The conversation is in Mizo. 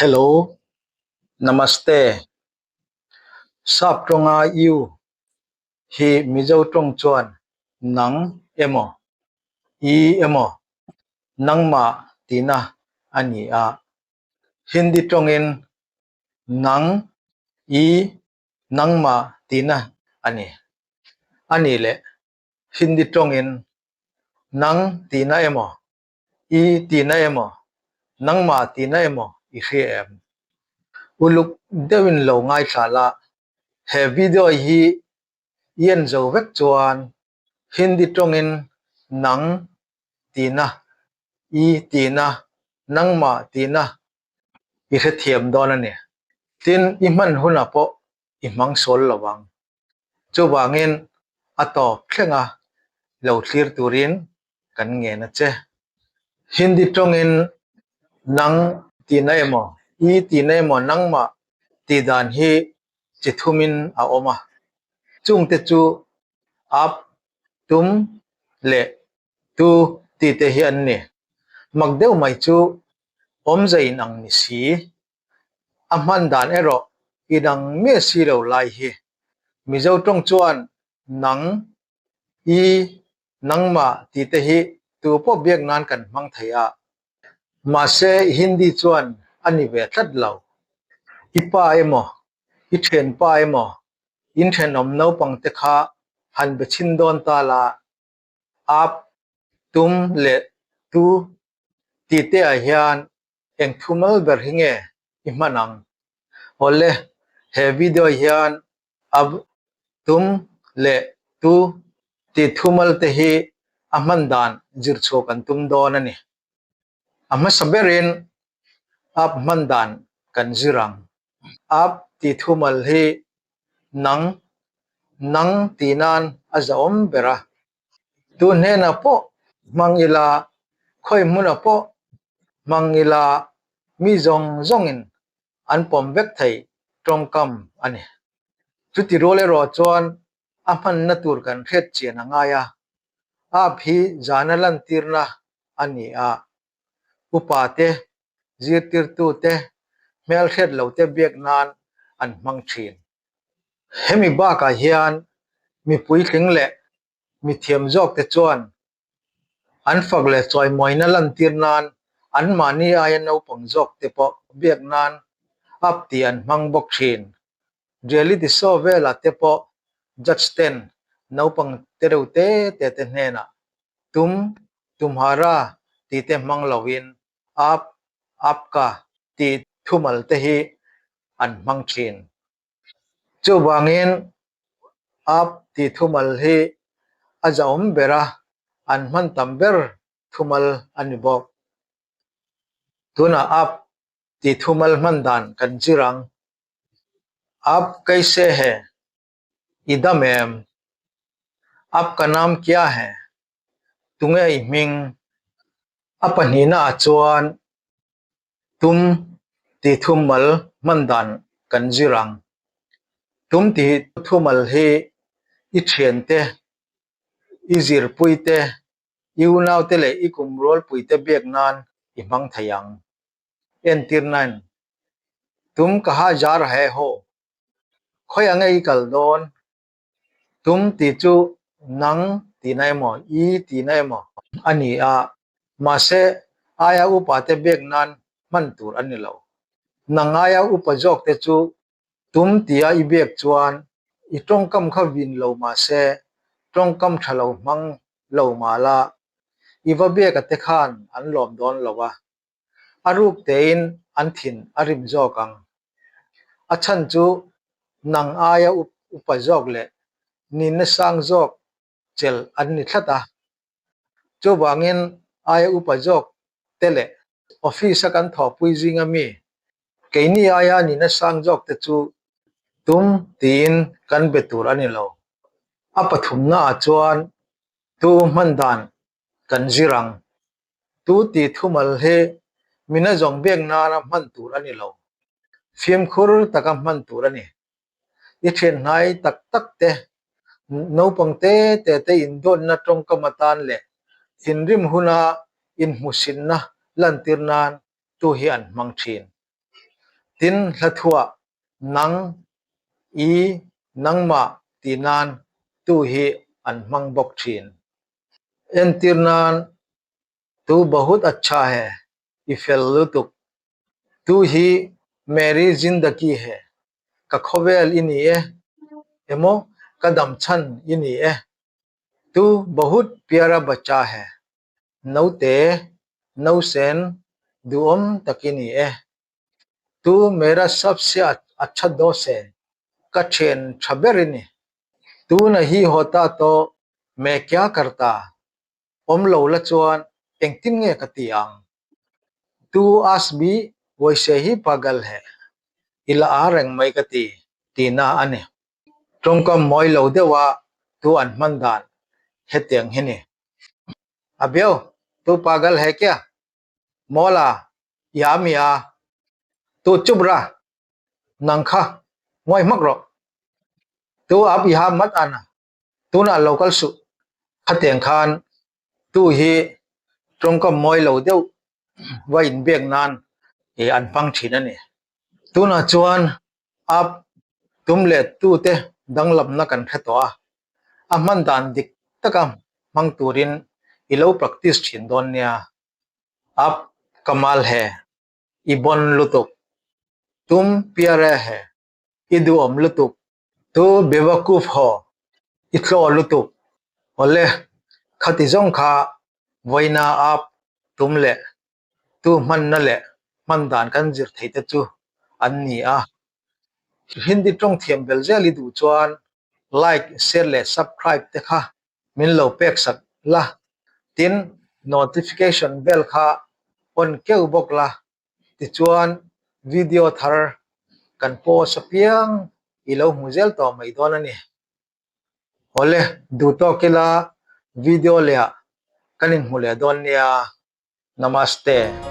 Hello, Namaste. Sap tawnga you hi Mizo tawng chuan nang emaw, i emaw, nangmah tihna a ni a. Hindi tawngin nang, i, nangmah tihna a ni. A nih leh Hindi tawngin nang tihna emaw, i tihna emaw, nangmah tihna emaw i hria em? Uluk deuhin lo ngaithla la, he video hi i en zo vek chuan Hindi tawngin nang tihna, i tihna, nangmah tihna i hrethiam dawn a ni. Tin, i hman hunah pawh i hmang sual lo ang. Chuvangin a tawp thlenga lo thlir turin kan ngen a che. Hindi tawngin nang tihna emaw, i tihna emaw nangmah tih dan hi chi thumin a awm a. Chungte chu ap, tum leh tu tih te hi an ni. Mak deuh mai chu awmze inang ni si. A hman dan erawh inang miah si lo lai hi. Mizo tawng chuan nang, i, nangmah tih te hi tu pawh biak nan kan hmang thei a. Mahse Hindi chuan a ni ve tlat lo. I pa emaw, i thianpa emaw, in thenawm naupang te kha han be chhin dawn ta la, ap, tum leh tu tih te ah hian Eng thumal ber hi nge i hman ang? Awle, he video hian ab, tum leh tu tih thumal te hi a hman dan zir chhuah kan tum dawn a ni. A hmasa berin ab hman dan kan zir ang. Ab tih thumal hi nang, nang tih nan a zahawm ber a. Tu hnenah pawh hmang ila, khawi hmunah pawh hmang ila mi zawng zawngin an pawm vek thei tawngkam a ni. Chuti rual erawh chuan a hmanna tur kan hriat chian a ngai a, aap hi zana lantirna a ni a, upa te, zirtirtu te, hmelhriat lo te biak nan an hmang thin. Hemi bakah hian mipui tling leh mithiam zawk te chuan An fak leh chawimawina lantir nan anmahni aia naupang zawk te pawh biak nan up tih an hmang bawk thin. Reality show velah te pawh judge ten naupang te reuh te te te hnenah tum, tumhara tih te hmang loin up, apka tih thumal te hi an hmang thin. Chuvangin ap tih thumal hi a zahawm ber a, an hman tam ber thumal a ni bawk. Tunah ap tih thumal hman dan kan zir ang. Ap kaise he? I dam em? Ap ka naam kya he? Tunge i hming? A pahnihnaah chuan Tum tih thumal hman dan kan zir ang. Tum tih thumal hi i thiante, i zirpuite, i unaute leh i kum rualpuite biak nan i hmang thei ang. Entir nan, Tum ka ha jar he haw, khawiah nge i kal dawn? Tum tih chu nang tihna emaw, i tihna emaw a ni a, mahse aia upate biak nan hman tur a ni lo. Nang aia upa zawkte chu tum tia i biak chuan i tawngkam kha vin lo mahse tawngkam tha lo hmang lo mah la, i va biaka te khan an lawm dawn lo a. A ruk tein an thin a rim zawk ang. A chhan chu nang aia upa zawk leh ninna sang zawk chelh an ni tlat a. Chuvangin aia upa zawk te leh office a kan thawhpui zinga mi keini aia ninna sang zawk te chu tum tiin kan be tur a ni lo. A pathumnaah chuan tu hman dan kan zir ang. Tu tih thumal hi mina zawng biak nana hman tur a ni lo. Fimkhur taka hman tur a ni. I thian hnai tak tak te, naupang te te te indawtna tawngkam atan leh thinrim huna inhmuhsinna lantir nan tu hi an hmang thin. Tin, hla thuah nang, i, nangmah tih nan tu hi an hmang bawk thin. Entir nan, Tu bahut achha hai, i fel lutuk. Tu hi meri zindagi hai, ka khawvel i ni e, emaw ka damchhan i ni e. Tu bahut pyara bacha hai, Naute, nausen, duhawm tak i ni e. Tu mera sabse achha dost hai, ka thian tha ber i ni. Tu nahi hota to main kya karta? Awm lo la chuan engtin nge ka ti ang? Tu aas bi vaise hi pagal hai, i la a reng mai ka ti, tihna a ni. Tawngkam mawi lo deuha tu an hman dan hetiang hi ni. A biau, tu pagal he kia? Mawla, i a mi a? Tu chup ra, nang kha ngawi hmak rawh. Tu ap i ha mat an a, tunah lo kal suh. Khatiang khan tu hi tawngkam mawi lo deuh va inbiak nan an hmang thin a ni. Tunah chuan Ap tum leh tute danglamna kan hre tawh a, a hman dan dik taka hmang turin i lo practice thin dawn nia. Ap Kamal he, i bon lutuk. Tum Pyare he, i duhawm lutuk. Tu Bewakoof haw, i tlaw lutuk. Awle, khati zawng kha vawiina ap tum leh Tu hmanna leh hman dan kan zir thei te chu an ni a. Hindi tawng thiam bel zel i duh chuan like, share leh subscribe te kha min lo pek sak la, tin notification bell kha on keuh bawk la, tichuan video thar kan post apiang i lo hmu zel tawh mai dawn a ni. Awle, duh tawk ila video leh ah kan inhmu leh dawn nia. Namaste.